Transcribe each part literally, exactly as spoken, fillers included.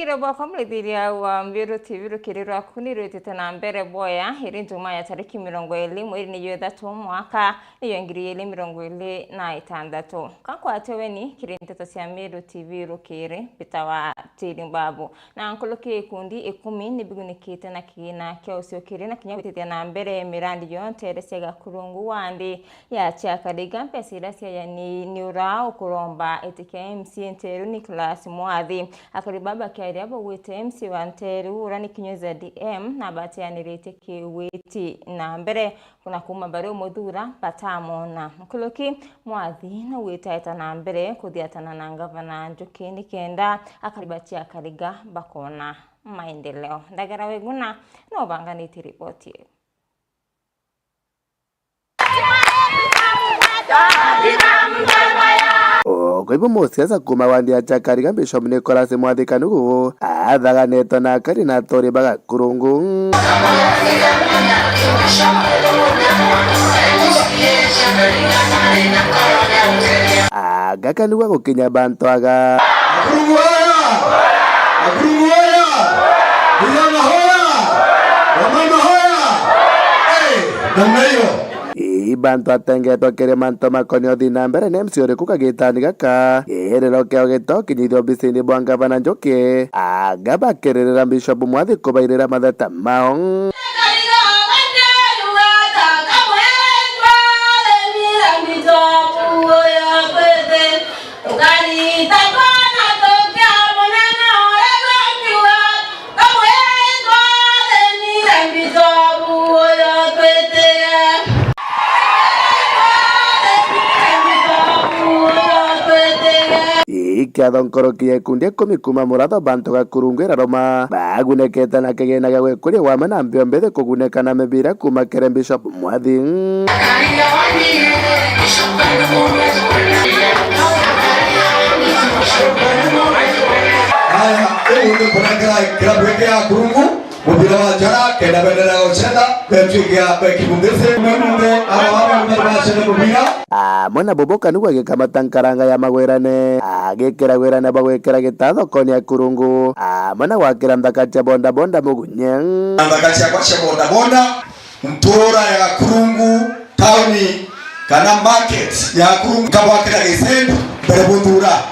Rwakwa murithiria wa Mbiru T V, rukiri rwaku ni rwitite na mbere bwega. Iri Njumaa ya tariki mirongo iri mweri ni jwa ithatu mwaka ni jwa ngiri igiri mirongo iri na itantatu. Ka nkwate ugeni kiri nteto cia Mbiru T V rukiri, mbitawa Tiri Mbabu. Na nkuruki ikundi ikumi ni bigunikite na kigina kia ucio kiri na kinya gwitithia na mbere mirandi yonthe iri cia Gakurungu wandi ya Chiakariga. Mbeca iria ciayani ni ura ukuromba itikia M C A Nteru Nicholas Mwathi. Akari baba bakiaria baugite M C A wa Nteru ura ni kinya Z M na batianiritie kiwiti na mbere. Kuna kuuma bari umuthura batamwona. Nkuruki Mwathi naugite aeta na mbere kuthiatana na ngavana Njuki nikenda akari ba Chiakariga bakona maendeleo. Ndagera Weguna no banganitie riboti iu. O, kwa hivyo musiasa kuuma wandi ya Chiakariga Bishop Nicholas Mwathi Kanugu athaganitwe na akari na aturi ba Gakurungu. Aga Kanugu agukinya bantu aga. Gakurungu oya! Gakurungu oya! Vijana hoya! Wamama hoya! Eh, namna hiyo. Ii bantu atengetwe kiri mantu makonie uthii na mbere ni M C A uriku kagitani gaka? Ii riro kiao gitokinyithia obisini bwa ngavana Njuki, aga bakiririra Bishop Mwathi kubairira matheta mao. Ikiatho nkuruki ya ikundi ikumi kuuma Muratho bantu Gakurungu iraruma, bagunekete na kigina gia gwikuria wame na mbio mbithi kuguneka na mibira kuuma kiri Bishop Mwathi. Haya, riu ni kunengera kirabu giki ya Gakurungu mubira wa njara, kenda bendera ya gucenda, betwike ya beki mundisi, mwe munthe, aba baba ni bari bacende mubira. Amwe na bubu Kanugu agikamata nkaranga ya magwirane, agikira gwirane bwa gwikira gitaa thokoni ya Gakurungu, amwe na gwakira nthaka cia bodaboda mugunye. Nthaka ciakwa cia bodaboda, ntura ya Gakurungu, tauni, kana market ya Gakurungu, nkabwakira gisendi mbere buthura.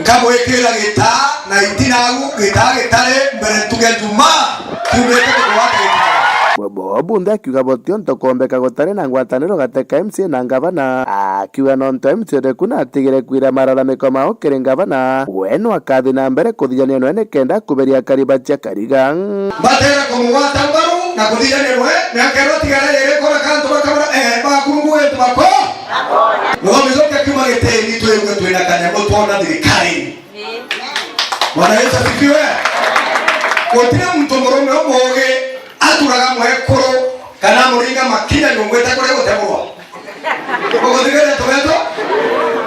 Nkabwikira gitaa na itinagu, gitaa gitari mbere ntuge Jumaa, kiumite kugwata gitaa. Bo-, bo-, bunthe akiuga butionto kwombeka gutari na ngwataniro gati ka M C A na ngavana. Akiuga nontu M C A uriku natigire kwira malalamiko mao kiri ngavana, we no akathi na mbere kuthijania nwe nikenda kuberia akari ba Chiakariga. Mbatera kumugwata mbaru na kuthijania nwe, miaka iria itigara iri kora kantu bakabura, eh, Bakurungu wetu bako. Muthomi Njuki akiuma gitini, twirwe twina kanyamo twona thirikarine. Bwana Yesu asifiwe. Gutiri muntu murume umugi aturaga mwekuru kana amuringa makinya nyungu ita kuria gutegurwa. Uguthigeria tugeto,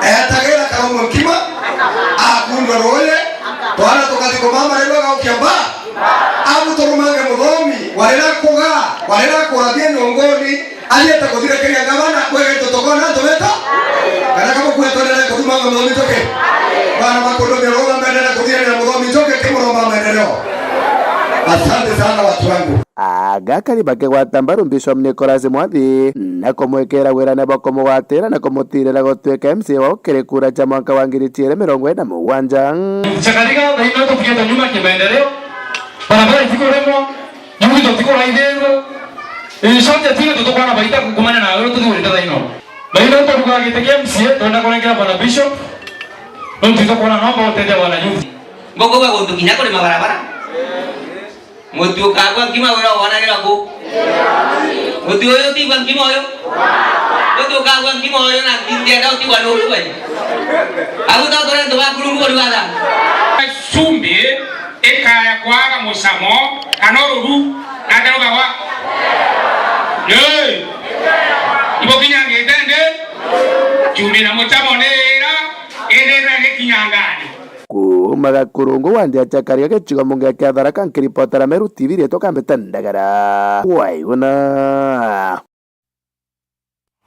etagira karombo nkima, akundwa ruuji, twana tukathi kumama riu agaukia mba. Abu turumange muthomi, warira kuga, warira kurathia nyunguni, athiete kuthirikiria ngavana, gwe gitu tukona antu betu? Kana kama kuya tuendelee kuthumanga muthomi Njuki? Bana makundu mirunga mwendelee kuthianira muthomi Njuki kimuromba maendeleo. Asante sana watu wangu. Aga akari bakigwata mbaru Bishop Nicholas Mwathi na kumwikira wirane bwa kumugwatira na kumutirira gutuika M C A wao kiri kura cia mwaka wa ngiri ciiri mirongo iri na mugwanja. Chakariga, thaino tukienda nyuma kimaendeleo, barabara itikuremwa, nyumba itikuraithirwe. In short, ati ndio tukwona baita kukumana na wewe tuthi urita thaino. Baina turuga gite kia M C A, twenda kurengera bwana Bishop. Nontu tukwona nomba utethia bwana youth. Ngoko gwa guntu kinya kuri mabarabara. Muti ukagwa nkima uria wonagirwa ku? Muti uyu utigwa nkima uyu? Muti ukagwa nkima uyu na ntienda utigwa nuru we? Agu to turi antu ba Kurungu buri watha. Cumbi ikaya kwaga mucamo kana ururu na nderugagwa. Ii. Ibukinyangite ndi? Cumbi na mucamo ni ira, indi ira gikinyangani. Kuuma Gakurungu wandi ya Chakariga gicigo mbunge kia Tharaka, nkiripotera Meru T V rietwa Kambita Ndagara. Waiguna.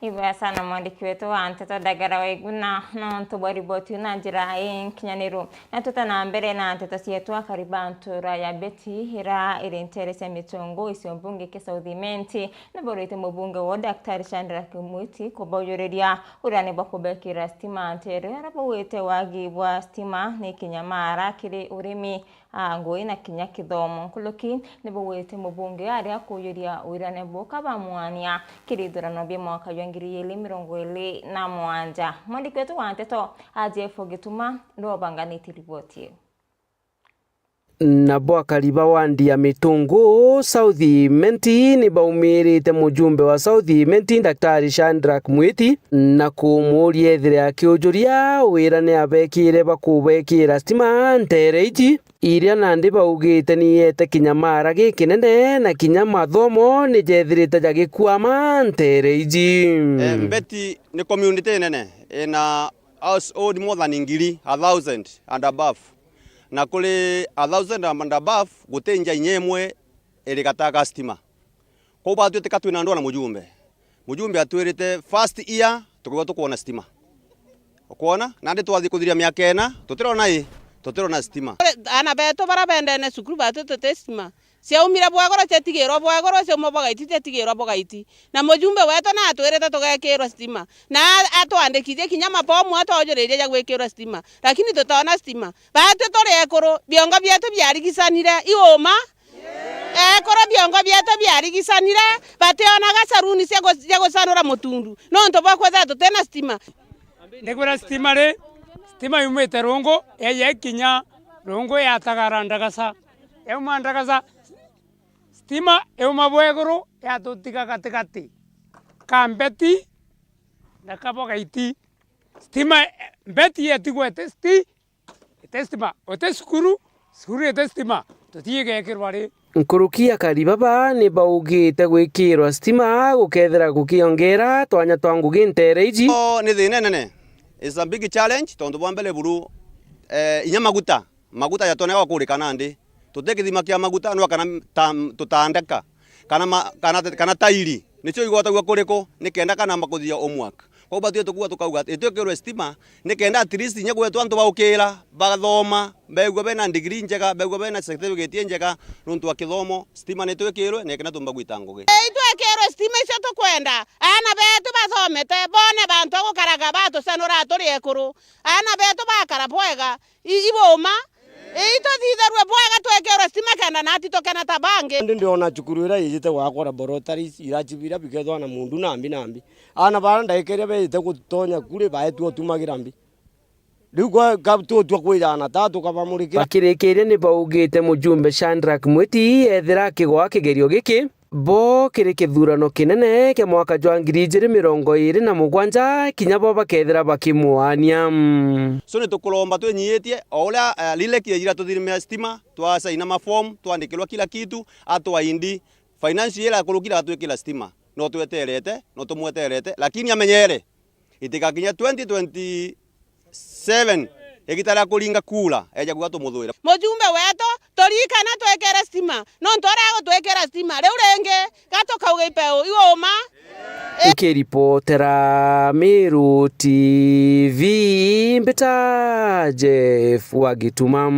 Ibwega sana mwandiki wetu wa nteto Ndagara Waiguna nontu bwa riboti iu na njira inkinyaniru. Na tuta na mbere na nteto cietu, akari ba ntura ya Mbeti ira iri ntere cia Mitungu, icio mbunge kia South Imenti, ni baurite mubunge wao Daktari Shadrack Mwiti kubaujuriria uria ni bakubekira stima ntere, aria baugite wagi bwa stima ni kinyamara kiri urimi, a, ngui na kinya kithomo. Nkuruki ni baugite mubunge aria kuujuria wirane buka ba mwania kiri ithurano bia mwaka jwa ngiri igiri mirongo iri na mugwanja. Mwandiki wetu wa nteto, a, Jeff Gituma, ni ubanganitie riboti iu. Nabo akari ba wandi ya Mitungu South Imenti ni baumirite mujumbe wa South Imenti, Daktari Shadrack Mwiti, na kumuuria ethire akiujuria wira ni abekire bakubekira stima ntere iji, iria nandi baugite ni iete kinyamara gikinene na kinya mathomo ni jethirite jagikwama ntere iji. Eh, Mbeti ni community nene, ina household more than ngiri, a thousand and above. Na kuri a thousand and above, guti nja inya imwe iri gata ga stima. Kwou batwite ka twina ndwaa na mujumbe. Mujumbe atwirite first year tukigwa tukwona stima. Ukwona? Nandi twathi kuthiria miaka ina, tutirona i, tutirona stima. Ana betu bara bendene cukuru batwite tuti stima. Ciaumire bwa iguru ciatigirwa bwa iguru, ciauma bwa gaiti ciatigirwa bwa gaiti. Na mujumbe wetu natwirite tugekirwa stima. Na atwandikithie kinya mabomu atwaujuririe ja gwikirwa stima. Lakini tutona stima. Batwi turi ekuru, biongo bietu biarigicanire, i uma? Ekuru biongo bietu biarigicanire, bationaga saruni cia gu-, cia gucanura mutundu, nontu bwa kwithira tutina stima. Ndikwira stima ri, stima yumite rungu, yaja ikinya rungu yatagara ndagaca. Yauma ndagaca, stima yauma bwa iguru yatutiga gatigati ka Mbeti na kabo gaiti. Stima, Mbeti yetigwa iti sti-, iti stima, uti cukuru, cukuru iti stima, tutigekirwa ri. Nkuruki akari baba ni baugite gwikirwa stima gukethira gukiongera twanya twa ngugi ntere iji. O, ni thina inene. It's a big challenge, tontu bwa mbere buru, eh, inya maguta, maguta jatoneka gukurika nandi. Tuti kithima kia maguta, nwa kana ta-, tutandeka, kana ma-, kana, kana tairi. Nicio igwatagua kuriku, nikenda kana makuthia homework. Kwou batwi tukuga tukauga ati itwikirwe stima, nikenda at least inya gwetwa antu baukira, bathoma, begua bena degree njega, begua bena certificate injega, nontu wa kithomo, stima nitwikirwe, na ikenda tumba gwita ngugi. Itwikirwe stima icio tukwenda, ana betu bathomete, bone bantu a gukaraga batucanura turi ekuru, ana betu bakara bwega, i-, ibuma, ii tuthitherue bwega twikirwe stima kenda nati tukena ta bangi. Indi ndiona cukuru ira ijite gwakwa laboratories, irachi bira bikethwa na mundu nambi nambi. Ana bara ndaika iria bejite gutonya kuri baetua utumagira mbi. Riu kwa, ka tutua kwirana ta tukabamurikira. Bakirikiria ni baugite mujumbe Shadrack Mwiti ethira akigwa kigerio giki, bo kiri kithurano kinene kia mwaka jwa ngiri ijiri mirongo iri na mugwanja, kinya bo bakethira bakimwania. So ni tukuromba twinyiitie, o uria, eh, Rilek yaijira tuthirimia stima, twasaina maform, twandikirwa kila kitu, atwa indi. Finance ira kurukira atwikira stima. No tweterete, no tumweterete, lakini amenyere. Itigakinya twenty twenty-seven, igita ria kuringa kura, eja kuga tumuthuire. Mujumbe wetu, turikana twekere stima, nontu uria agutwikira stima, riu ringi, gatukauga ipeu iuma. Nkiripotera Meru T V, mbita Jeff wa Gituma.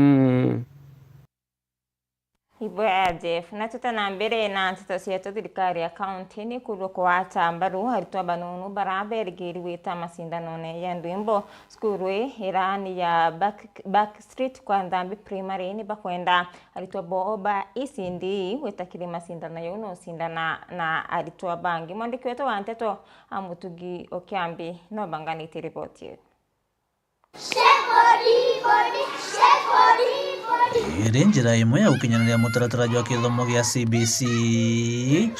Ibwega Jeff. Na tute na mbere na nteto cietu, thirikari ya kaunti ni kurua kugwata mbaru aritwa banunu bara berigiri gwita macindanone ya ndwimbo. Cukuru ii ira ni ya Back, Back Street kwa Nthambi Primary ni bakwenda aritwa boo ba E C D gwita kiri macindano jau na ucindana na aritwa bangi. Mwandiki wetu wa nteto a Mutugi Okiambi no banganitie riboti iu. Iri njira imwe ya gukinyaniria mutaratara jwa kithomo gia C B C.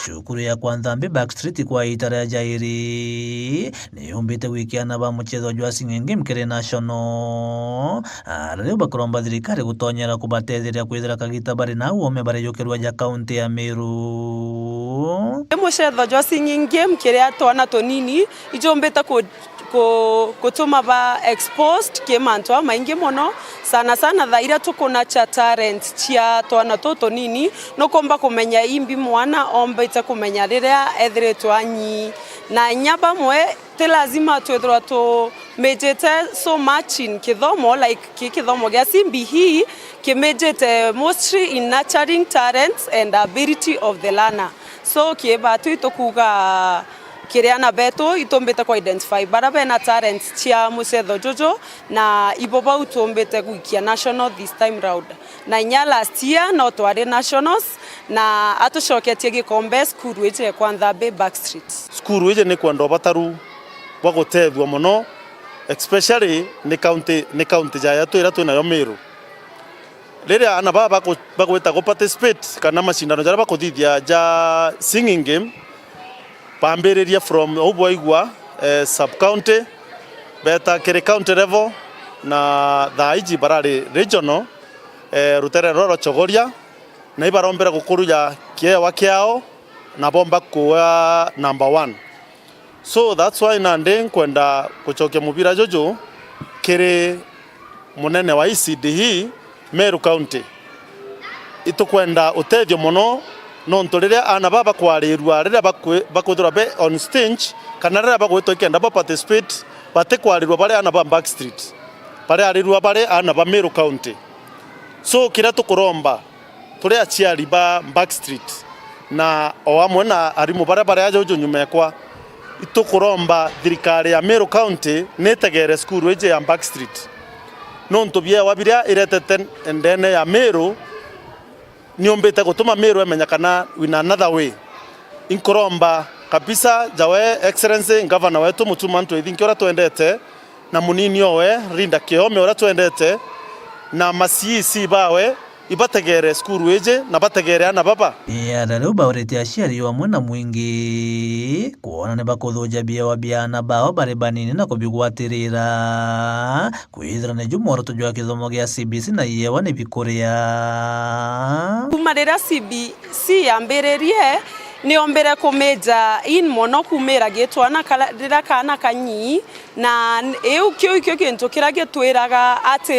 Cukuru ya kwa Nthambi Back Street kwa iita ria jairi ni yumbite gwikia ana ba muchetho jwa Singing Game kiri National. Aria riu bakuromba thirikari gutonyera kubatetheria kwithira kagita bari na uome barijukirua ja kaunti ya Meru. Muchetho jwa Singing Game kiria twana tunini ijumbite ku ku-, gutuma ba exposed ki mantu jamaingi mono, sana sana thaa iria tukunacha talent cia twana tutu tunini, nukumba kumenya imbi mwana ombite kumenya riria ethiritwe anyi-, Na inya bamwe ti lazima twithirwa tumijite so much in kithomo, like ki kithomo gia C B E kimijite mostly in nurturing talents and ability of the learner. So ki batu itukuga kiri ana betu itumbite ku identify bara bena talents cia mucetho juju, na ibo bau tumbite gwikia national this time round. Na inya last year no twari nationals, na atucoketie gikombe cukuru iji ekwa Nthambi Backstreet. Cukuru iji ni kwenda ubataru bwa gutethua mono, especially ni county, ni county ja yetu iria twinayo Meru. Riria ana baba baku-, bagwita gu participate kana macindano jaria bakuthithia ja singing game, bambiririe from au bwaigua, eh, sub county, beta kiri county level, na thaa iji barari regional, eh, rutere roro chogoria, na ibarombera gukuruja kiewa kiao, na bomba kuwa number one. So that's why nandi nkwenda gucokia mubira juju kiri munene wa E C D E Meru County. Itukwenda utethio mono, nontu riria ana baba bakwarirua, riria bakwi-, bakwithirwa be on stage, kana riria bagwitwa ikenda ba participate, batikwarirua bari ana ba Backstreet, bariarirua bari ana ba Meru County. So kiria tukuromba, turi aciari ba Backstreet, na o amwe na arimu baria bari aja uju nyuma ekwa, itukuromba thirikari ya Meru County nitegere cukuru iji ya Backstreet, nontu biewa biria iretete ndene ya Meru niumbite gutuma Meru emenya kana in another way. Inkuromba kabisa jawe Excellency Governor wetu Mutuma M'Ethingia uria twendete, na munini owe Linda Kiome uria twendete, na ma C E C bawe ibategere cukuru iji na bategere ana baba. Iara riu baurite aciari o amwe na mwingi kwona ni bakuthuja biewa bia ana bao bari banini na kubigwatirira, kwithira niju mworoto jwa kithomo gia C B C na iewa ni bikuria. Kuma riria C B C yambiririe, niombire kumeja in mono kumira gitwana kara-, riria kana kanyii, na n-, iu, kiu ikio kintu kiria gitwiraga ati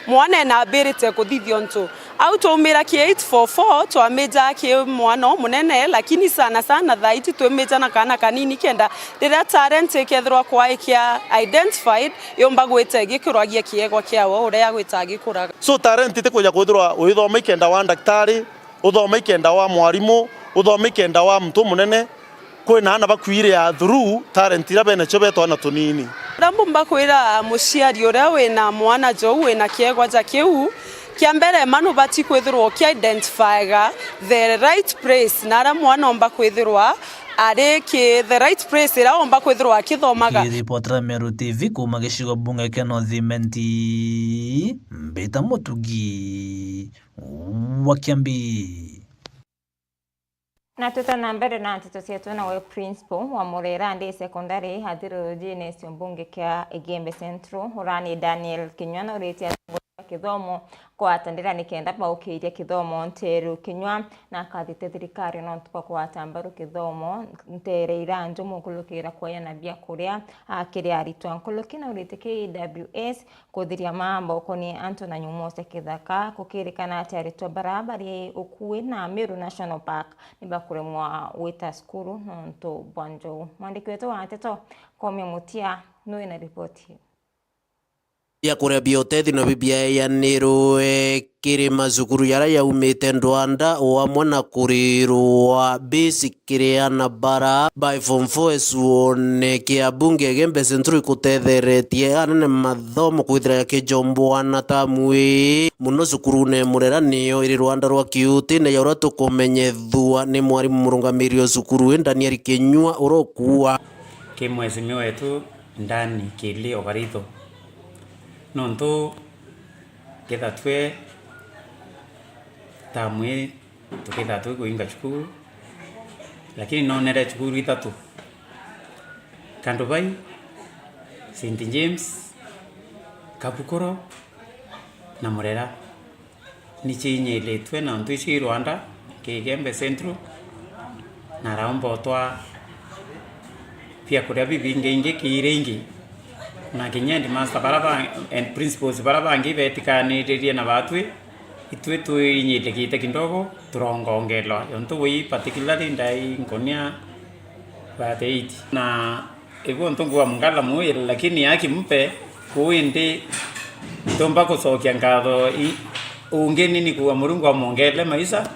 mwana enambirite kuthithia untu. Au twaumira ki eight four four, twamija ki mwana umunene, lakini sana sana thaa iji twimija na kana kanini, kenda riria talent ikethirwa kwai kia identified, yumba gwita igikuragia kiegwa kiawe uria gwita gikuraga. So talent ti kuja kwithirwa withoma ikenda wa ndaktari, uthome ikenda wa mwarimu, uthome ikenda wa muntu umunene. Kwina ana bakwiria through talent iria benacio be twana tunini. Uria mbumba kwira muciari uria wina mwana jou wina kiegwa ja kiu, kia mbere ma nubati kwithirwa uki identifyga the right place, na aria mwana omba kwithirwa ari ki the right place iria omba kwithirwa akithomaga. Kiripotera Meru T V kuma gicigo bunge kia North Imenti, Mbita Mutugi wa Kiambi. Na twita na mbere na nteto cietu, nawe principal wa Murera Day Secondary athi rurujine cio mbunge kia Igembe Central, urani Daniel Kinyua, nauritie atongoria ba kithomo kugwatanira nikenda baukiiria kithomo nteru kinyua, na akathite thirikari nontu bwa kugwata mbaru kithomo ntere iria njumu nkurukira kweyana biakuria, a, kiri aritwa. Nkuruki nauritie K W S kuthiria mamba ukonie antu na nyumo cia kithaka, kukirikana ati aritwa bara bari ukui na Meru National Park ni bakuremwa gwita cukuru nontu bwa njou. Mwandiki wetu wa nteto, Koome Mutia, nwi na ripoti iu. Biakuria bia utethi nabio biaeanirwe kiri macukuru jaria jaumite ndwanda, o amwe na kurirwa basic kiri ana bara ba form four esuone kia bunge Igembe Central ikutetheretie anene mathomo kwithira jakijombwana tamu ii, muno cukurune Murera niyo iri rwanda rwa kiutine ja uria tukumenyethua ni mwarimu murungamiri o cukuru ii Daniel Kinyua uria ukuua. Ki mheshimiwa wetu Ndani Kili Ogaritho, nontu ketha twe tamu ii tukethirwa tukuinga cukuru, lakini nonere cukuru ithatu, Kandubai, Saint James, Kabukoro na Murera. Nicio inyilitwe na ntu icio i Rwanda, ki Igembe Central, na araomba utwa biakuria bibingi ingi kiiri ingi, na kinya headmaster bara ba, and principals bara bangi betikaniririe na batwi, itwi twinyindikite kidogo, turongongelwa. Yontu wi particularly ndai nkonia Thirty-eight. Na ibu ntu ngua mungala mwiri, lakini aki mpe kuu indi ntumba kucokia nkatho i-, ungi nini kuuga Murungu amwongele maisha.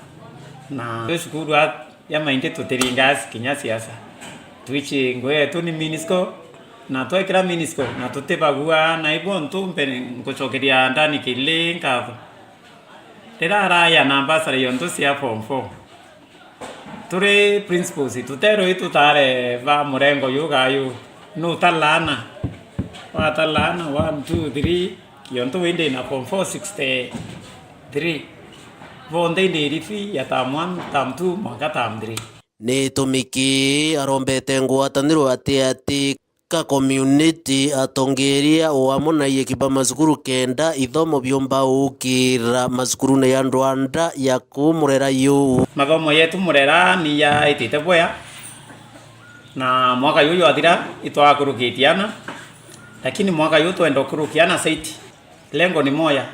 Na twi cukuru a-, ya maingi tutiringaa kinya siasa. Twichi ngui yetu ni minisco, na twekira minisco, na tutibagua, na ibu ntu mpe nkucokeria ndani kili nkatho. Riria araya na mbasara yontu cia form four, turi principals, tuterwe tutare ba murengo yu gayu. Nutalaana? Watalaana, one, two, three, yontu wi ndi na form four sixty-three. Bonthe ndi rifi ya term one, term two, mwanka term three. Ni gitumi ki arombete ngwataniro ati ati ka community atongeria o amwe na ieki ba macukuru kenda ithomo biumba ukira macukurune ya ndwanda ya kuu Murera yu. Mathomo yetu Murera ni yaitite bwea, na mwaka yu jwathira itwakurukitie ana, lakini mwaka yu twenda ukurukia ana saiti. Lengo ni moya,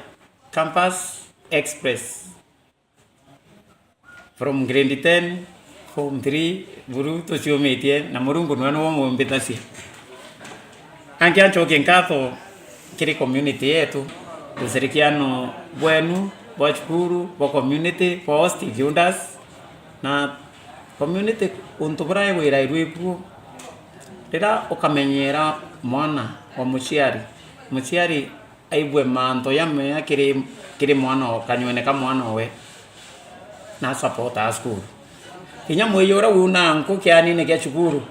campus express. From grade ten, form three, buru tuciumitie, na Murungu nwe niwe umumbithacia. Angi ancokie nkatho kiri community yetu, ushirikiano bwenu, bwa cukuru, bwa community, bwa all stakeholders, na community untu buria wirairwe ibuo. Riria ukamenyera mwana wa muciari, muciari aigue mantu jamea kiri, kiri mwana o-, kanywene ka mwana owe, na support a cukuru. Kinya mwiji uria uunaa nku kianine kia cukuru,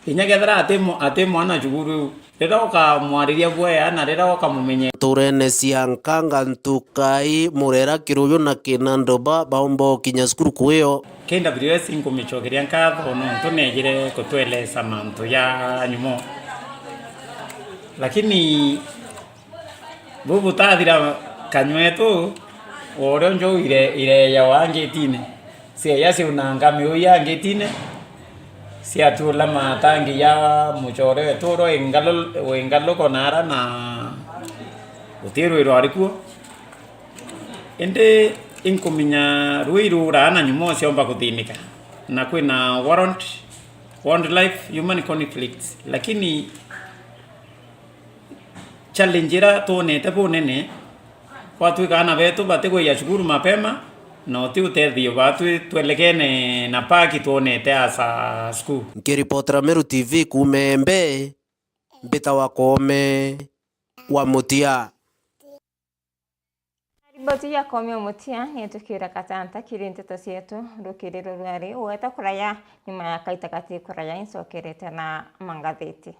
kinya kethira ati mo-, ati mwana cukuru iu, riria ukamwariria bwea na riria ukamumenya. Nturene cia Nkanga, Ntukai, Murera, Kiruyu na Kinandoba baumba ukinya cukuru kwio. K W S inkumicokeria nkatho nontu neejire kutwelesa mantu ja nyumo. Lakini bu butathira kanywetu, o uria njou ire-, ireejawa ngitine, cieeja ciunanga miu ya ngitine, ciatuula matangi ja mucoore wetu uria wi ngalu-, wi ngaluko naara na guti rui rwari kuo. Indi inkuminya rui ruuraa na nyuma uciomba kuthinika, na kwina warrant, wildlife, human conflict, lakini challenge iria twonete bunene, gwatwika aana betu batikwija cukuru mapema, na uti utethio batwi twelekene na park twonete as a school. Nkiripotera Meru T V kuuma Embe, mbitawa Koome wa Mutia. Riboti ya Koome wa Mutia ni tukiura katanta kiri nteto cietu rukiri rurwari ugweta kuraya nyuma ya kaita gati kuraya incokerete na mangathiti.